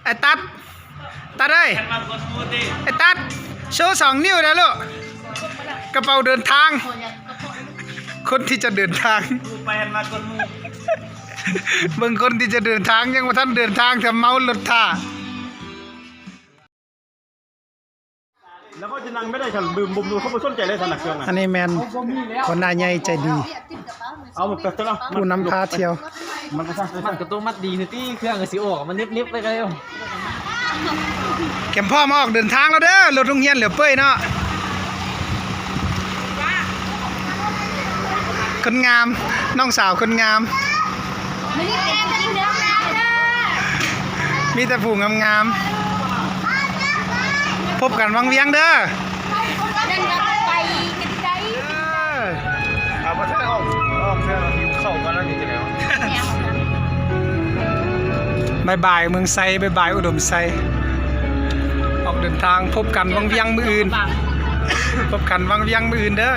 ໄອ້ຕັດ ຕັດເອີຍ ໄອ້ຕັດ ໂຊສອງນິ້ວແດ່ລູກ ກະເປົາເດີນທາງ ຄົນທີ່ຈະເດີນທາງ ໄປຫັ້ນມາກ່ອນໝູ່ ເບິ່ງຄົນທີ່ຈະເດີນທາງ ຍັງບໍ່ທັນເດີນທາງ ແຕ່ເມົາລົດທ່າ. ແລ້ວກໍຈະນັ່ງໄປໄດ້ ຄັນບໍ່ ບໍ່ ເຂົາບໍ່ສົນໃຈເລີຍ ສະນັກເຄື່ອງ ອັນນີ້ແມ່ນຫົວໜ້າໃຫຍ່ໃຈດີ ເອົາ ຜູ້ນຳພາທ່ຽວ ມັດກະໂຕມັດດີ ຄືຕິເຄື່ອງກະຊິອອກ ມັນເນັບໆໄປກະແລ້ວ. ກຽມພ້ອມອອກເດີນທາງແລ້ວເດີ ລົດໂຮງຮຽນເຫຼືອເປີຍເນາະ ຄົນງາມ ນ້ອງສາວຄົນງາມ ມີແຕ່ຜູ້ງາມໆ ພົບກັນວັງວຽງເດີ. ເອົາ ບໍ່ທັນອອກ ອອກເທື່ອ ຫິວເຂົ້າກ່ອນແລ້ວນີ້ຈະໄດ້ ບາຍບາຍເມືອງໄຊ ບາຍບາຍອຸດົມໄຊ ອອກເດີນທາງ ພົບກັນວັງວຽງມື້ອື່ນ ພົບກັນວັງວຽງມື້ອື່ນເດີ.